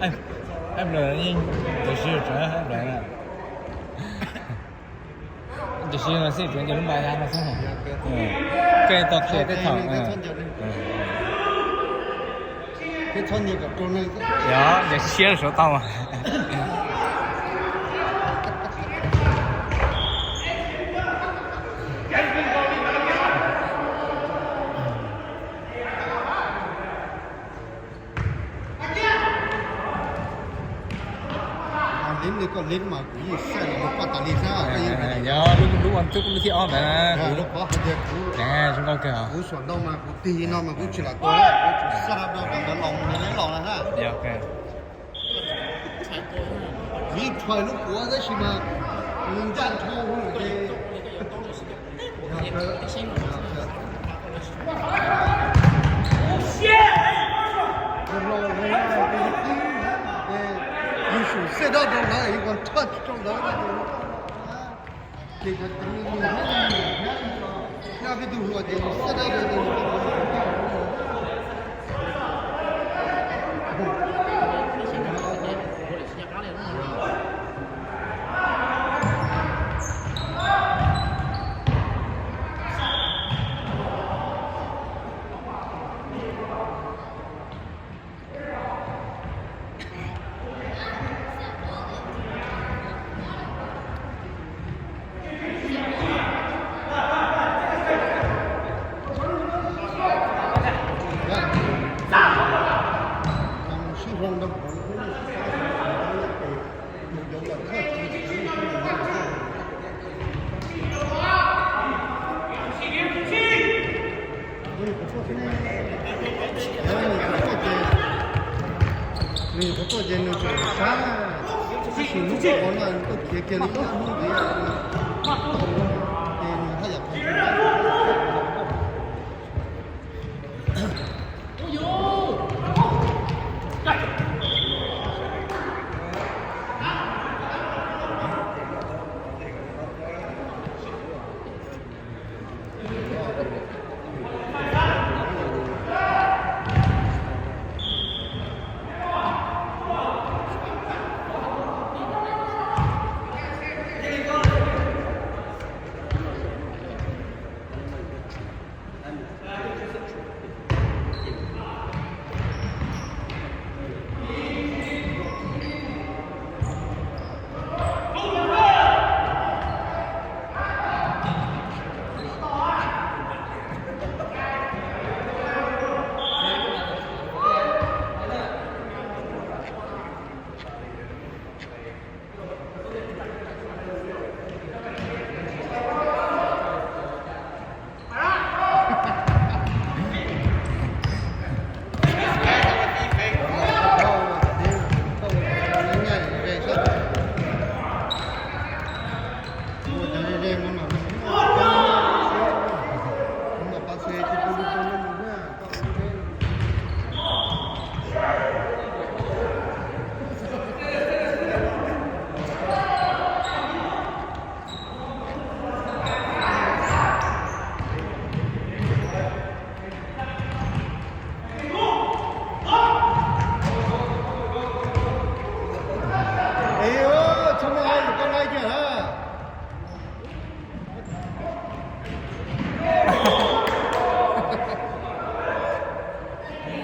Ab, Nplog yeej tus siv tsav Nplog na. Tus siv no xij tsuav nce lub npa ya no xwb. Koj tau qhia tej thaum. Yog, ces siab saum tau. Lib li koj lib mas kuv yeej xav los koj tas li xwb. Yog lub, lub ua twb lub thib ob ntawd na. Lub qhov hais tias kuv, zoo nkauj kawg. Kuv suam ntau mas kuv tig no mas kuv tsis lam tau, kuv tsis xav rau ntawd los mus neb los na. Kuv yeej tshais lub quav tab sis mas nws ncaj nrho ces yus sum xej dab rau ntawd yus kom rhaj rau ntawd. Ces cov txiv nws nws thiab nws thiab nyob peb tug hluas ces nws xej dab rau ces nws Nws nyuam qhuav tuaj ces nws tseem sab, tab sis lub qhov no nws tuaj khiav kiag li ib hnub ntxiv, ces nws haj yam qhov ntxiv.